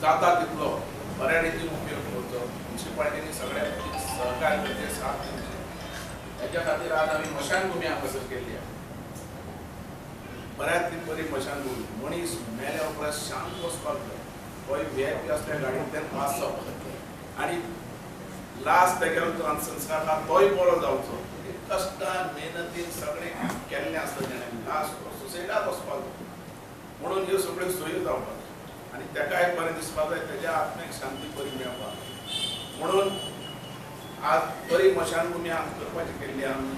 जाता तितलो बऱ्या रितीन उपयोग करचो. म्युनिसिपालिटींनी सगळ्या सहकार्य करचें, साथ दिवची. तेच्या खातीर आज आमी मशानभुमी हांगासर केल्ली आसा. बऱ्यांतली बरी मशानभुमी. मनीस मेल्या उपरांत शांत वचपाक जाय. तोय व्ही I P असल्या गाडयेंतल्यान पास जावपाक जाय आनी लास्ट तेगेलो जो संस्कार आहा तोय बरो जावचो. कश्टान मेहनतीन सगळें केल्लें आसता तेणें लास्ट सुसायडाक वचपाक जाय. म्हणून ह्यो सगळ्यो सोयी जावपाक जाय आनी तेकाय बरें दिसपाक जाय, तेज्या आत्म्याक शांती बरी मेळपाक. म्हणून आज बरी मशानभुमी आमी करपाची केल्ली आमी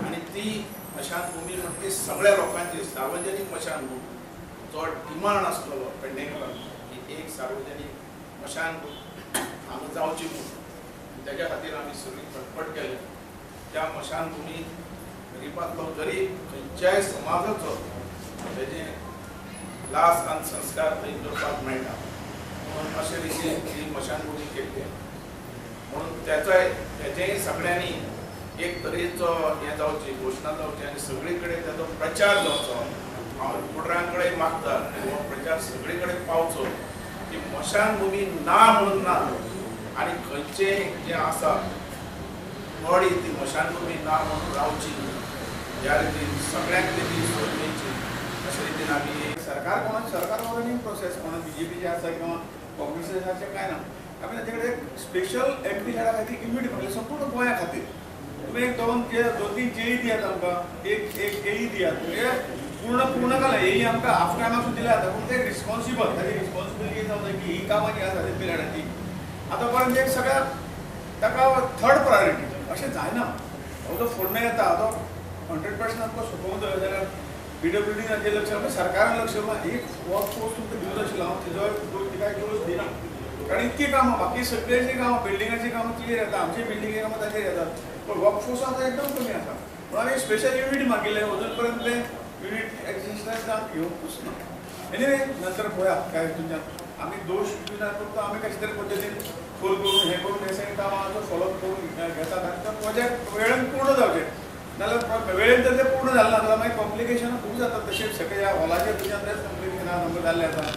आनी ती मशानभुमी म्हणजे ती सगळ्या लोकांची सार्वजनीक मशानभुमी. चड डिमांड आसतलो पेडणेकरांचो की एक सार्वजनीक मशानभुमी हांगा जावची म्हणून. तेज्या खातीर आमी सगळी खटपट केल्या. त्या मशानभुमीत गरीबांतलो गरीब खंयच्याय समाजाचो तेजें लास्ट आनी संस्कार थंय करपाक मेळटा. म्हणून अशे रितीन ही मशानभुमी केल्ली. म्हणून तेचोय तेजेंय सगळ्यांनी एक तरेचो हें जावची, घोशणा जावची आनी सगळे कडेन तेजो प्रचार जावचो. हांव रिपोर्टरां कडेन मागता की हो प्रचार सगळे कडेन पावचो की मशानभुमी ना म्हणून ना आनी खंयचें जें आसा बॉडी ती मशानभुमी ना म्हणून रावची. ह्या रितीन सगळ्यांक तेजी सोय मेळची अशे रितीन आमी सरकार कोणा सरकार ऑलरेडी प्रोसेस कोणा बीजेपीचे आसा किंवा काँग्रेसीचे आसा काय ना, आमी ताचे कडेन स्पेशल एमपी शाळा खातीर युनिट म्हणजे संपूर्ण गोंया खातीर तुमी एक दोन तीन जेई दियात आमकां, एक एक एई दियात, म्हणजे पूर्ण पूर्ण घाला एई आमकां हाफ टायमाक सुद्दां दिल्या जाता. पूण ते रिस्पॉन्सिबल, ताजी रिस्पॉन्सिबिलिटी जावं जाय की ही कामां जी आसा एमपी लॅडाची आतां पर्यंत एक सगळ्या ताका थर्ड प्रायोरिटी अशें जायना. हो जो फोडणें येता तो 100% आमकां सोंपोवंक जाय जाल्यार पीडब्ल्यूडीन लक्ष घालून सरकारान लक्ष घालून एक वर्क फोर्स तुमकां दिवंक आशिल्लो हांव तिजो तिका दोश दिना, कारण इतकी कामां बाकी सगळ्यांची कामां बिल्डिंगाची कामां क्लियर येता, आमची बिल्डिंगे कामां ताचेर येतात, पूण वर्क फोर्स आतां एकदम कमी आसा. म्हणून आमी स्पेशल युनीट मागिल्लें, अजून पर्यंत तें युनीट एक्झिस्टन्साक येवंकूच ना. एनिवे नंतर पळोवया काय तुमच्या आमी दोश दिना, फक्त आमी कशे तरी पद्दतीन खोल करून हें करून हें सगळें कामाचो फॉलोअप करून घेतात आनी तो प्रोजेक्ट वेळेन पूर्ण जावचें. नाजाल्यार वेळेन जर तें पूर्ण जालें ना जाल्यार मागीर कॉम्प्लिकेशनां खूब जातात. तशें सगळें ह्या हॉलाचेर तुमच्या तेंच कॉम्प्लिकेशनां आमकां जाल्लें आसा.